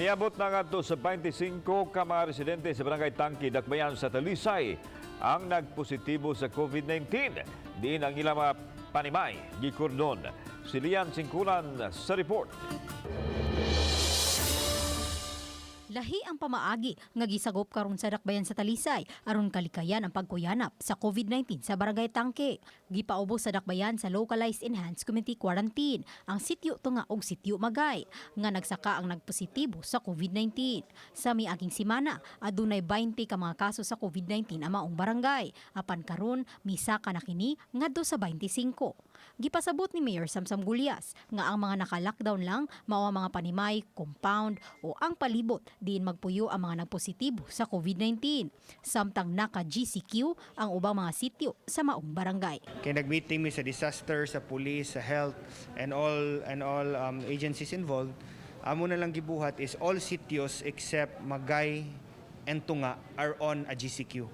Niabot na ngadto sa 25 ka mga residente sa Barangay Tangke, Dakbayan sa Talisay ang nagpositibo sa COVID-19. Diin ang ilang mga panimay gikordon. Si Lian Singkulan sa report. Lahi ang pamaagi nga gisagop karon sa Dakbayan sa Talisay aron kalikayan ang pagkuyanap sa COVID-19 sa Barangay Tangke. Gipaubos sa Dakbayan sa Localized Enhanced Community Quarantine ang Sitio Tunga ug Sitio Magay nga nagsaka ang nagpositibo sa COVID-19. Sa miaging simana, adunay 20 ka mga kaso sa COVID-19 ang maong barangay, apan karon misaka na kini ngadto sa 25. Gipasabot ni Mayor Samsam Gullas nga ang mga naka-lockdown lang mao ang mga panimay, compound o ang palibot diin magpuyo ang mga nagpositibo sa COVID-19. Samtang naka-GCQ ang ubang mga sitio sa maong barangay. Kay nag-meeting mi sa disaster, sa police, sa health and all agencies involved. Amo na lang gibuhat is all sitios except Magay and Tunga are on a GCQ.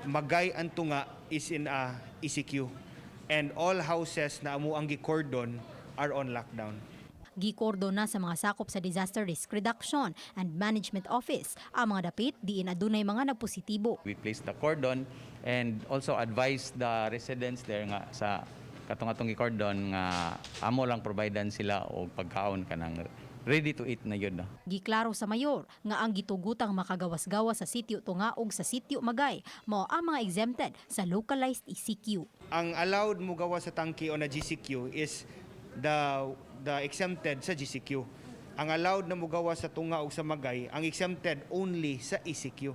Magay and Tunga is in a ECQ. And all houses na amo ang gi-cordon are on lockdown. Gikordo na sa mga sakop sa Disaster Risk Reduction and Management Office ang mga dapit diin adunay mga nagpositibo. We place the cordon and also advise the residents there nga sa katong atong cordon nga amo lang providean sila og pagkaon, kanang ready to eat na yun, no? Giklaro sa mayor nga ang gitugutang makagawas-gawas sa Sitio Tunga ug sa Sitio Magay mao ang mga exempted sa localized ECQ. Ang allowed mo gawa sa Tangke on a GCQ is the exempted sa GCQ. Ang allowed na mugawa sa Tunga ug sa Magay, ang exempted only sa ECQ.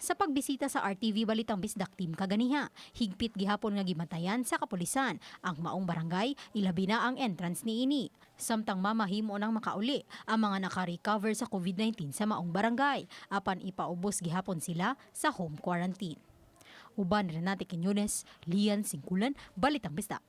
Sa pagbisita sa RTV Balitang Bisdak team kaganiha, higpit gihapon nga gibantayan sa kapulisan ang maong barangay, ilabi na ang entrance niini. Samtang mamahimo nang makauli ang mga naka-recover sa COVID-19 sa maong barangay, apan ipaubos gihapon sila sa home quarantine. Uban ni Renate Quiñones, Lian Singkulan, Balitang Bisdak.